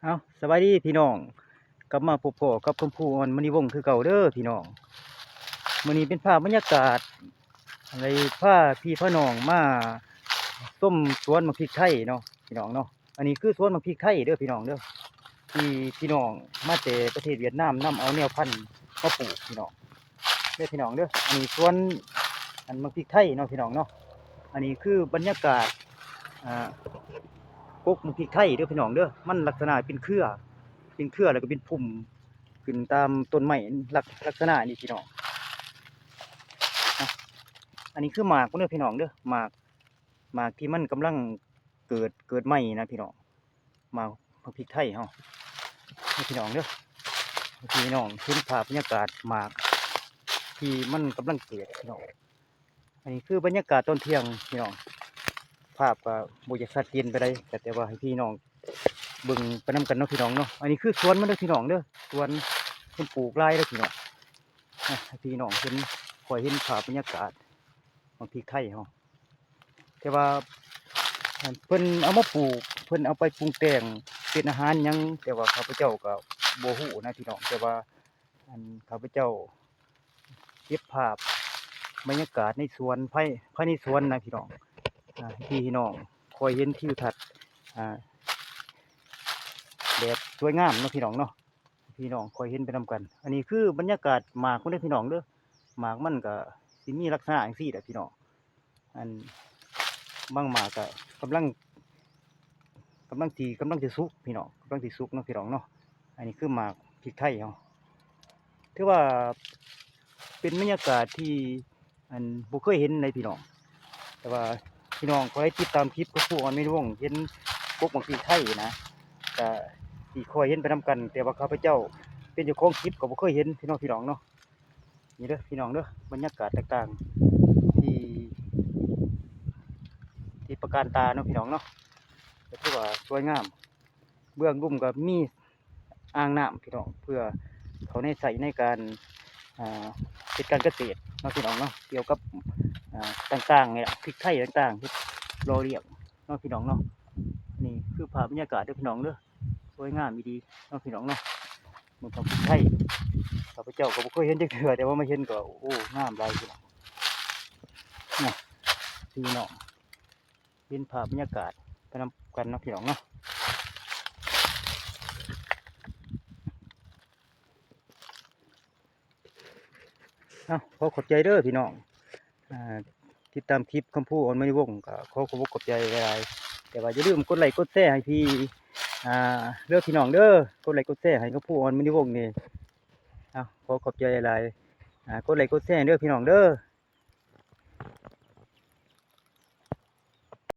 ເອົາ ສະບາຍດີພີ່ນ້ອງ, ກັບມາພົບພໍ້ກັບຄຳພູ ອອນມະນີວົງ ຄືເກົ່າເດີພີ່ນ້ອງ. ມື້ນີ້ເປັນພາບບັນຍາກາດ ໄດ້ພາພີ່ພານ້ອງມາຊົມສວນໝາກພິກໄທເນາະພີ່ນ້ອງເນາະ. ອັນນີ້ຄືສວນໝາກພິກໄທເດີພີ່ນ້ອງເດີ ທີ່ພີ່ນ້ອງມາແຕ່ປະເທດຫວຽດນາມ ນຳເອົາແນວພັນມາປູກພີ່ນ້ອງເດີ ພີ່ນ້ອງເດີ. ອັນນີ້ສວນ ອັນ ໝາກພິກໄທເນາະພີ່ນ້ອງເນາະ. ອັນນີ້ຄືບັນຍາກາດ ອ່າ ກົກໝາກພິກໄທເດີພີ່ນ້ອງເດີ. ມັນລັກສະນະເປັນເຄືອ ເປັນເຄືອ ແລ້ວກໍເປັນພຸ່ມຂຶ້ນຕາມຕົ້ນໄມ້ ລັກ ລັກສະນະນີ້ພີ່ນ້ອງ. ອ່ະ ອັນນີ້ຄືໝາກເດີພີ່ນ້ອງເດີ ໝາກ ໝາກທີ່ມັນກຳລັງເກີດ ເກີດໃໝ່ນະພີ່ນ້ອງ. ໝາກ ໝາກພິກໄທເຮົາ ນີ້ພີ່ນ້ອງເດີ ໃຫ້ພີ່ນ້ອງເຫັນພາບບັນຍາກາດໝາກທີ່ມັນກຳລັງເກີດພີ່ນ້ອງ. ອັນນີ້ຄືບັນຍາກາດຕອນທ່ຽງພີ່ນ້ອງ, ພາບກໍບໍ່ຢາກຊັດເຈນປານໃດ ກໍແຕ່ວ່າໃຫ້ພີ່ນ້ອງເບິ່ງໄປນຳກັນເນາະພີ່ນ້ອງເນາະ. ອັນນີ້ຄືສວນມັນເດີພີ່ນ້ອງເດີ ສວນເພິ່ນປູກຫຼາຍເດີພີ່ນ້ອງ. ອ່ະ ໃຫ້ພີ່ນ້ອງເຫັນ ຄ່ອຍເຫັນພາບບັນຍາກາດໝາກພິກໄທເຮົາ. ແຕ່ວ່າ ອັນ ເພິ່ນເອົາມາປູກ ເພິ່ນເອົາໄປປຸງແຕ່ງເປັນອາຫານຫຍັງ ແຕ່ວ່າຂ້າພະເຈົ້າກໍບໍ່ຮູ້ນະພີ່ນ້ອງ. ແຕ່ວ່າ ອັນ ຂ້າພະເຈົ້າເກັບພາບບັນຍາກາດໃນສວນ ພາຍ ພາຍໃນສວນນະພີ່ນ້ອງ ອ່າ ໃຫ້ພີ່ນ້ອງຄ່ອຍເຫັນທິວທັດ ອ່າ ແບບສວຍງາມເນາະພີ່ນ້ອງເນາະ. ພີ່ນ້ອງຄ່ອຍເຫັນໄປນຳກັນ. ອັນນີ້ຄືບັນຍາກາດໝາກມັນເດີພີ່ນ້ອງເດີ, ໝາກມັນກໍຊິມີລັກສະນະຈັ່ງຊີ້ແຫຼະພີ່ນ້ອງ. ອັນບາງໝາກກໍກຳລັງ ກຳລັງຊິ ກຳລັງຊິສຸກພີ່ນ້ອງ ກຳລັງຊິສຸກເນາະພີ່ນ້ອງເນາະ. ອັນນີ້ຄືໝາກພິກໄທເຮົາ ຖືວ່າເປັນບັນຍາກາດທີ່ ອັນ ບໍ່ເຄີຍເຫັນໃດພີ່ນ້ອງ. ແຕ່ວ່າພີ່ນ້ອງຂ້ອຍຕິດຕາມຄລິບຂອງຄູອອນມະນີວົງ ເຫັນກົກໝາກພິກໄທນະ ກະຊິຄ່ອຍເຫັນໄປນຳກັນ. ແຕ່ວ່າຂ້າພະເຈົ້າເປັນເຈົ້າຂອງຄລິບກໍບໍ່ເຄີຍເຫັນພີ່ນ້ອງ ພີ່ນ້ອງເນາະ. ນີ້ເດີພີ່ນ້ອງເດີ ບັນຍາກາດຕ່າງໆ ທີ່ ທີ່ປະການຕາເນາະພີ່ນ້ອງເນາະ. ກໍຖືວ່າສວຍງາມ ເບື້ອງລຸ່ມກໍມີອ່າງນ້ຳພີ່ນ້ອງ ເພື່ອເຂົ້າໃນໃຊ້ໃນການ ອ່າ ເຮັດການກະເສດເນາະພີ່ນ້ອງເນາະ. ກ່ຽວກັບ ອ່າ ຕ່າງໆນີ້ແຫຼະ ພິກໄທຕ່າງໆ ເຮັດຫຼໍ່ລ້ຽງເນາະພີ່ນ້ອງເນາະ. ນີ້ຄືພາບບັນຍາກາດເດີພີ່ນ້ອງເດີ ສວຍງາມອີ່ຫຼີເນາະພີ່ນ້ອງເນາະ. ເບິ່ງຂອງພິກໄທ ຂ້າພະເຈົ້າກໍບໍ່ເຄີຍເຫັນຈັກເທື່ອ ແຕ່ວ່າມາເຫັນກໍ ໂອ້ ງາມຫຼາຍພີ່ນ້ອງ. ນະ ພີ່ນ້ອງ ເຫັນພາບບັນຍາກາດໄປນຳກັນເນາະພີ່ນ້ອງເນາະ. ເອົາ ຂໍຂອບໃຈເດີພີ່ນ້ອງ ອ່າ ຕິດຕາມຄລິບຄຳພູອອນມະນີວົງ ກໍຂໍຂອບອົກຂອບໃຈຫຼາຍໆ. ແຕ່ວ່າຢ່າລືມກົດໄລກົດແຊໃຫ້ພີ່ ອ່າ ເດີພີ່ນ້ອງເດີ ກົດໄລກົດແຊໃຫ້ຄຳພູອອນມະນີວົງນີ້. ເອົາ ຂໍຂອບໃຈຫຼາຍໆ ອ່າ ກົດໄລກົດແຊເດີພີ່ນ້ອງເດີ.